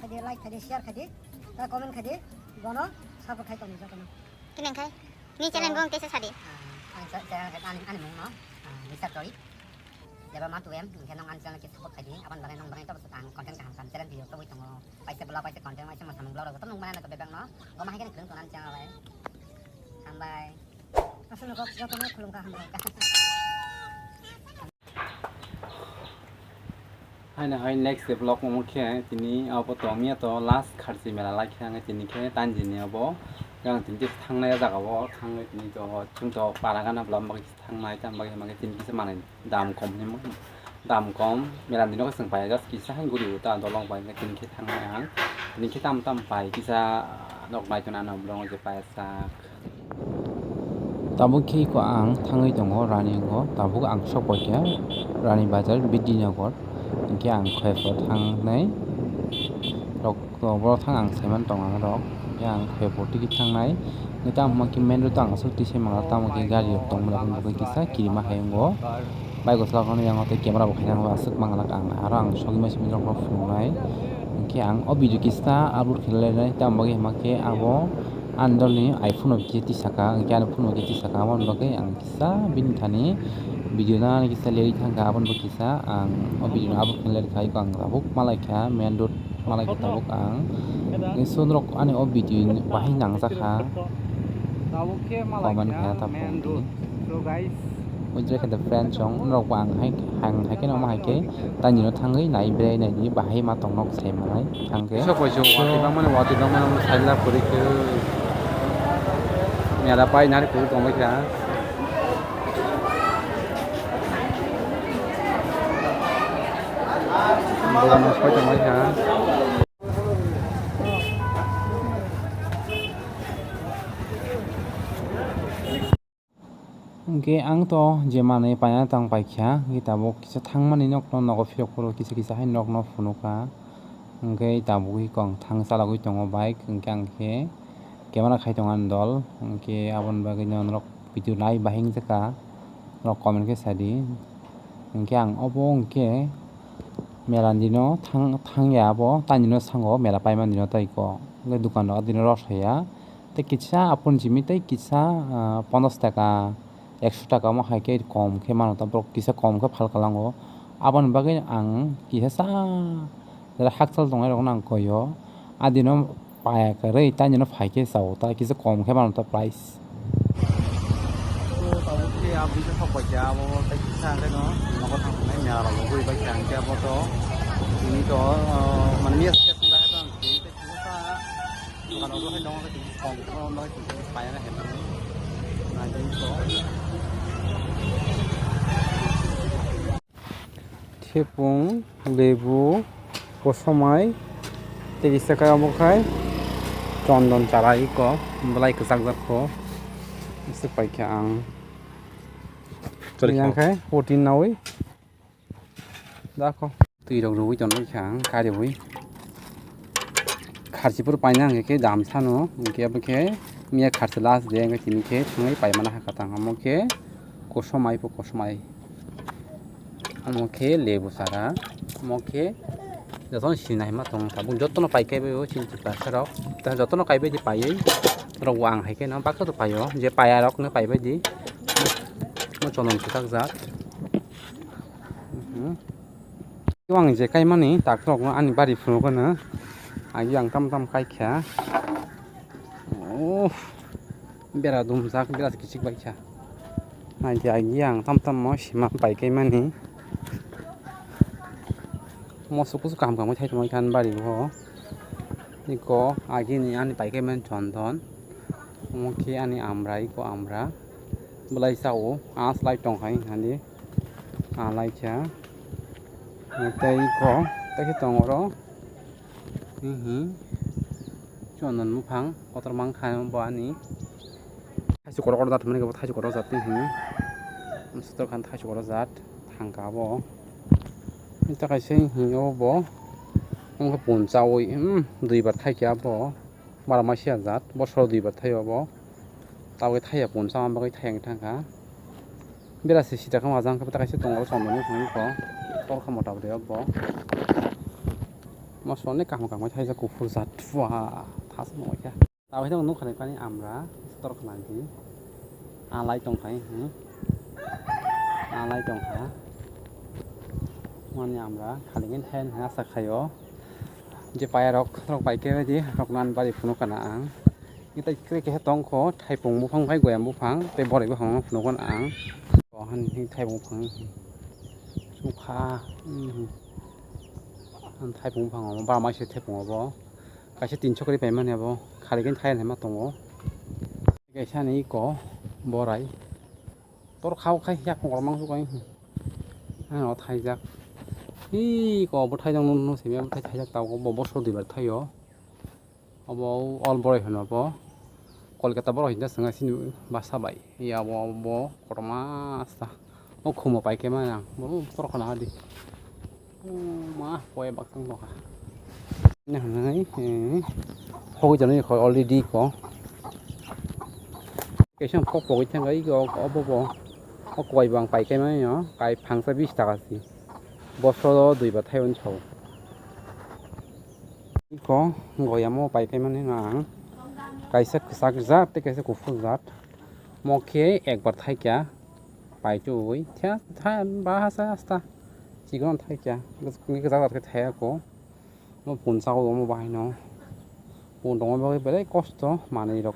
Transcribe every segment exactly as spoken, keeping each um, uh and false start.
Khaidi, like khaidi, share khaidi, ta comment khaidi, bono support khai tongni jotono. Kini khai, ni channel bo ang teisa sadi. Ah, ang sa-, channel khai ani, ani mung no, ah, Mister Tori. Jeba ma tu em, hingke nong ani channel ke support khaidi, aban bagwi nong bagwi to bwswk ang content kaham kaham challenge video tobwi tongo. Paisa vlog, paisa content, paisa mosamung vlog rok joto nung mane to bebak no. Bo ma hai khe nung khulung tong ani channel bai. Hambai. Aswk no kok joto no khulung ka hambai. Haina hai next vlog omo khe tini abo tongya to last kharchi mela lai khe ang tini khe tanjini abo yang tini khe thangnai jaga o thangwi tini to chwng to para gana vlog bagwi thangnai tam bagwi hwnba khe tini kisa manwi dam kom hinwi dam kom mela ni nogo chwng pai just kisa hai guri ta dolong bai tini khe thangnai ang tini khe tam tam pai kisa nok nai tongna no vlog je pai sak. Tabuk khe ko ang thangwi tongo Rani o, tabuk ang sok paikha Rani Bazar Bidinagar, hwnkhe ang Khoipo thangnai rok, borok thang ang saiman tongo ang rok, hwnkhe ang Khoipo tiki thangnai, hwnkhe tamo hwnba khe main road o ang aswk twi saimanna, tamo khe gari rok tongmani bagwi kisa kirima hai wngo. Bike o swlakrokno yang tei camera bo khaina hwnba aswk manglak ang, aro ang sogwi masi masi rokno phunuknai, hwnkhe ang o video kisa upload khe lainai, tamo bagwi hwnba khe abo ani dolni iPhone no kisa tisaka, hwnkhe ani phone no kisa tisaka, aboni bagwi ang kisa bini thani video nani kisa lerwi thangkha, aboni bagwi kisa ang o video no upload khe lairwkha, eko ang tabuk malaikha main road. Malai khe tabuk ang. Ni sunrok ani o video ni bahai nangjakha. Tabuk khe malai comment kha kha tabuk main road. So guys, ujre khe the friend song norok bo ang hai ang hai khe no ma hai khe tani no thangwi nai brai nai di bahai ma tong nok sai malai thang khe. Sok bai sok watwi bang mani watwi bang mani sai la puri khe. Mera pai nari khe tong bai kha. Dogan no soi tong bai kha. Hwnkhe ang to je manwi paina tang paikha, hwnkhe tabuk kisa thangmani nokno nogo phirok phuru kisa kisa hai nokno phunukha. Hwnkhe tabuk eko ang thang chalogwi tongo bike, hwnkhe ang khe camera khai tongo ani dol, hwnkhe aboni bagwino norok video nai bahai wngjakha, norok comment khe sadi. Hwnkhe ang obo hwnkhe mela ni dino thang thangya abo, tani no sango mela paimani dino tei ko. Hwnkhe dukan rok adino rw saya. Tei kisa apun simi tei kisa, ah, ponchash taka, ekso taka omo hai khe kom khe mano ta borok kisa kom khe phal kalango. Aboni bagwi ang kisa sa jera hakchal tongnai rokno ang koi o. Adino paya kwrwi tei nino phai khe chao ta kisa kom khe mano ta price. To tabuk khe a video thok bai khe abo tei kisa hwnkhe no nogo thang thangwi mela rok bo guri bai khe hwnkhe abo to tini to, ah, mane miya se tong khe tini tei kisa sa. Thepung, lebu, kosomai, tei kisa khe omo khai chondon chara iko, belai kwchak jak kho. Aswk pai khe ang. Yang khai fourteen nawi. Da kho. Twi rok rwui tonwi kha ang kariui. Kharchi phuru paina hwnkhe khe dam sano, hwnkhe abo khe miya kharchi last day hwnkhe tini khe thangwi paimana hakha tang omo khe kosomai pho kosomai. Omo khe lebu sara, omo khe jotono sinai ma tong tabuk jotono pai kaibai o chini tiprasa rok. Jotono kaibai di paiwi rok bo ang hai khe no baksa to paio je paya rok no paibai di. Mo chondon kwchak jak. Mhm. Ang je kaimani takhorokno ani bari phunukgwno agi ang tam tam kaikha. Oh, bera dumjak, bera kichik baikha. Naidi agi ang tam tam mo sima pai kaimani. Moso kusu kaham kaham khai tongmani kha ani bari o. Iko agini ani pai kaimani chondon. Omo khe ani amra, iko amra. Belai sao, a slai tong hai hani. A lai kha. Tei iko, tei khe tong oro. Hihi. Chondon buphang, kotor mang kha bo ani. Thaisi korok korok jat hwnmani khe bo thaisi korok jat hihi. Sotor khan thaisi korok jat thang kha bo. Tei kaisa hihi o bo. Wngkha punchawi, hmm, duibar thai kha bo. Bara masiya jat, bosoro duibar thai o bo. Tabuk thaiya punsa bagwi thaiya wng thang kha. Bera se sita khe majang khe kaisa tongo chondon ni phang kho. Tor kha mota bwrwi o bo. Moso ni kaham kaham thaisa kuphur jat. Wah, thas mo kya. Tawai tong nukha ni kani amra, tor khna di. Alai tong khai, hmm. Alai tong kha. Mani amra, khaligin thain hai asa khayo. Je paya rok, rok pai khe di, rok nan bari phunu kana ang. Ni tai kre khe tong kho, thaipung buphang bai goyam buphang, tei boroi buphang phunu kana ang. Ko han ni thaipung buphang. Sukha, hmm. Ang thaipung buphang, ba mai se thaipung obo. Kaisa tinso kwrwi paimani abo, khaligin thaiya hinwi ma tongo. Kaisa ni iko borai. Tor khao khai yak phung kormang su kai. Ano thaijak. Iko bo thaijak no, no simi abo thai thaijak tao bo bosor duibar thaio. Obo ol borai hino bo. Kolkata borok hinda swnga sini basa bai. Ya bo, bo kotorma sa. O khumo pai khe mani ang. Bo tor khana hadi. O ma, koi bak tang bokha. Ne hanai, eh, hogoi jani kho already ko. Kaisa kok pogoi thang gai ko, obo bo. O koi bang pai khe mani o, kai phangsa bis taka si. Bosoro dui ba thaion sao. Ko goyamo pai khe mani ang. Kaisa kwchak jat tei kaisa kuphur jat. Mo khe ekbar thaikya. Paitwi thya thya bahasa asta. Chikon thaikya. Gwjak jat khe thaya ko. Mo punsa ko mo bahai no. Pun tongma bagwi belai kosto manwi rok.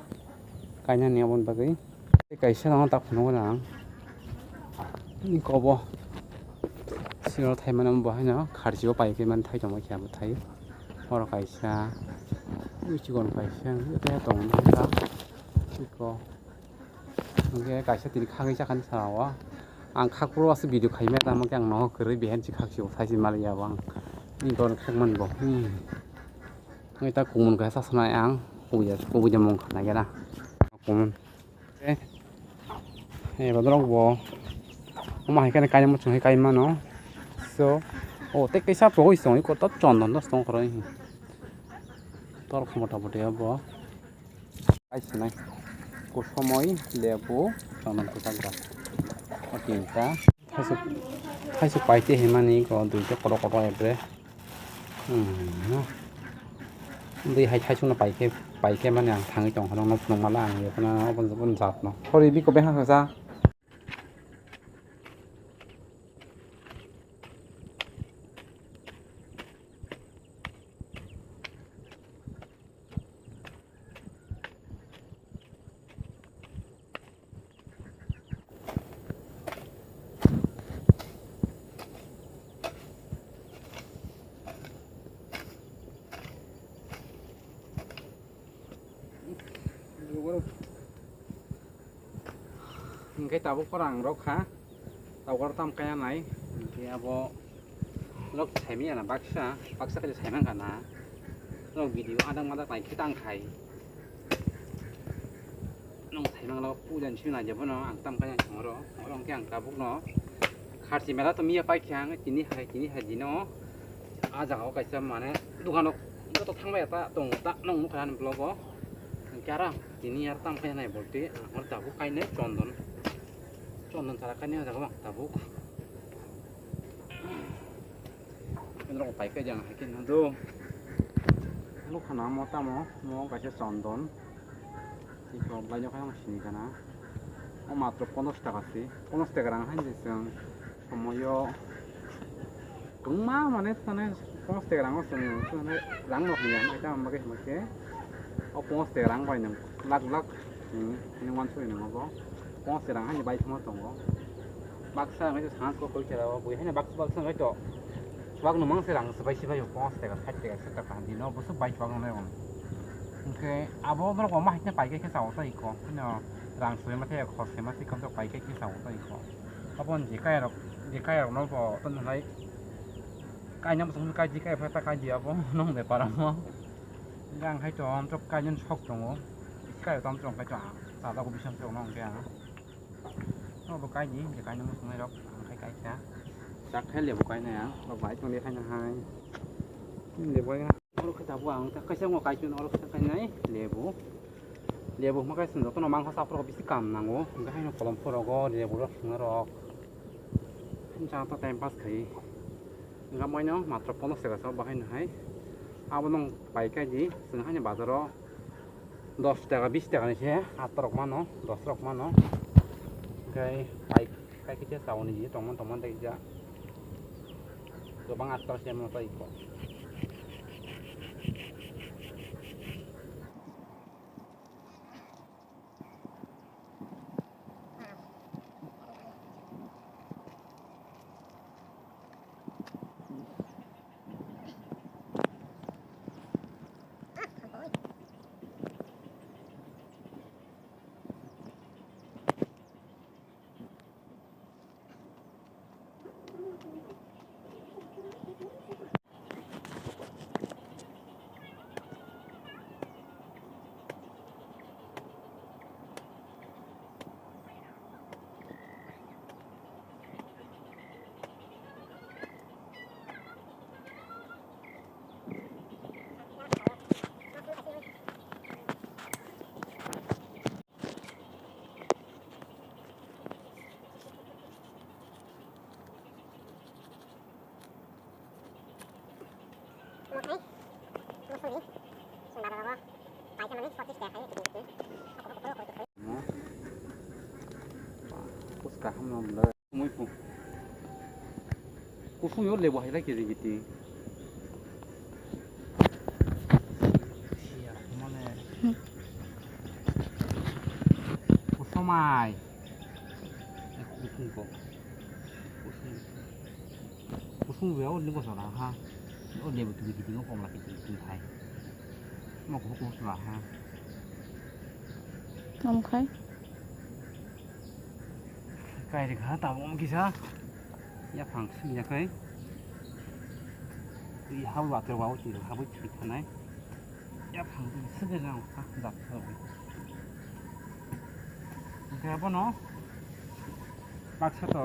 Kainani aboni bagwi. Kaisa no tak phunuk na. Ni kobo. Siro thaimani mo bahai no. Kharchibo pai khe man thai tongma khe abo thai. Oro kaisa. Ui chikon kaisa. Tei tong. Iko. Hingke kaisa tini khagwi sakani sara o. Ang khakpro aswk video khaimaya tamo khe ang nogo kwrwi behensi khakchio saisi maliya bo ang. Ni gor khakman bo. Hmm. Ngai ta kumun kaisa sanai ang. Kubuja, kubuja mung khana gera. Kumun. Eh. Eh, bodorok bo. Omo hai khe kainwi muchung hai kai mano. So, o tei kaisa pogwi song iko to chondon dos tong khoroi. Tor khomota bote bo. Kaisinai. Kusomoi, lebu, chondon kwchak da. O tinta. Thaisuk, thaisuk paite himani ko duita kotor kotor ebre. Hmm. Dui hai thaisukno paikhe, paikhe mani ang thangwi tongkha nokno phunukmala ang yakno obo jat no. Sorry biko behang kasa. Hingke tabuk korang rok kha. Tokar tam kaya nai, hingke abo lok saimanya na baksa, baksa khe saimang kana. Lok video adak madak nai khe tang khai. Nong saimang lok puja ni simi nai jabo no ang tam kaya songro, oro hingke ang tabuk no kharchi mela to miya pai khe ang tini hai, tini hai dino. Ah jaga o kaisa mane dogan o joto thang bai ta tong ta nong nukha ani vlog o. Hingke aro tini aro tam kaya nai bolte ang oro tabuk kainai chondon. Chondon sara kani o jaga o ang tabuk. Norok pai khe jang hai khe nang do. Nukha na mo tamo mo kaisa chondon. Tei kok bai no khe sini kana. O matro ponchash taka se. Ponchash taka rang hai je chwng somoyo. Kwbangma mane, mane ponchash taka rang o chwng, chwng rang rok ya, mai ta bagwi hwnba khe o ponchash taka rang bai nwng lakh lakh, hmm, hwnwi uansukya nwng obo. Ponchash taka rang haino bai thangma tongo. Baksa hwnwi sa kok koi khe o bui haino baksa baksa hwnwi to. Chuak nwng mang se rang swbai se bai o ponchash taka, sait taka, sait taka dino bwswk bai chuak nwngnai rok. Hwnkhe abo norok omo hai khe pai khe sa o tei kho. Hino rang swbai ma khe khor se ma se khe pai khe sa o tei kho. Abo ni je kaya rok, je kaya rok no bo tong nai. Kainwi bwswk kai di, kai phai ta kai di abo nong de para mo. Hingke ang hai to amtwk kainwi sok tongo. Kai to amtwk kai to sa da ko bising tongo hingke ang. No bo kai di, je kainwi bwswk nai rok ang kai kai kha. Chak khai lebu kainai ang, bo bai tong di khai na hai. Lebu ya. Oro khe tabuk ang ta kaisa ngo kai chun oro khe kainai lebu. Lebu hwnba khe chwng jotono mangsa chaprok bisi kam nango, hwnkhe haino kolom phorogo lebu rok thwngna rok. Jang ta time pass khai. Wngkha moino matro ponchash taka sa bahai no hai. Abo nung pai kai di, chwng haino bazaro dos taka, bis taka ni se, atta rok mano, dos rok mano. Hwnkhe pai kai khe chawani di, tongmani tongmani tei kisa kwbang atta se mano tei kho. Kuchka hamno mwnai. Mui pu. Kusung yo lebu hai lai kiri biti. Kusomai. Kusung ko. Kusung. Kusung be o lebu sara ha. O lebu tu biti ngo pom la kiri biti hai. Mo ko ko sara ha. Am khai. Kairi kha tabuk kisa. Yaphang simi yakhai. Twi habo bathai rok babu twi habwi twi thanai. Yaphang twi sede jang kha jat kha rok. Hwnkhe abono baksa to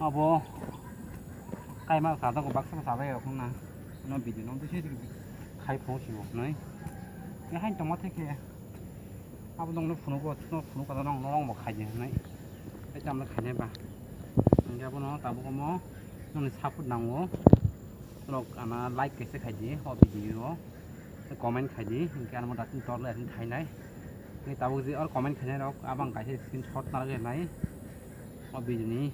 abo kaima ka dago baksa ka chabai rok na. No video no bisi khai phone si bo nai. Yahan tongma theke. Abo nokno phunugo, no phunuk kata nong, nong bo khaidi hinwi. Tei tamle khainai ba. Hingke abono tabuk omo nokni support nango. Norok ana like kaisa khaidi o video o. Tei comment khaidi, hingke ano datin torle asing khainai. Tei tabuk je oro comment khainai rok, abang kaisa screenshot narwk nai. O video ni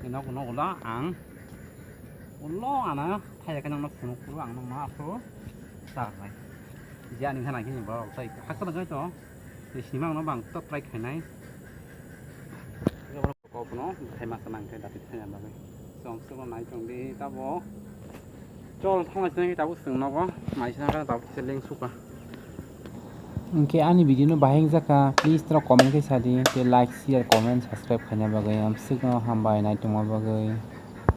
Nok, nok ulo ang ulo ana thaya khe nokno phunuk phuru ang nokno aphuru ta nai. Je ani khana khe borok tai haksa nang to. Tei sima ang no bang to try khainai. Kok no khai masa nang khe dati thaya bagwi. Chong sugo nai chong di tabo. Chol thangna sinai tabuk chwng nogo. Nai sinai khe tabuk seleng suka. Hingke ani video no bahai wngjakha, please norok comment khe sadi, tei like, share, comment, subscribe khaina bagwi amswkno hambai naitongma bagwi.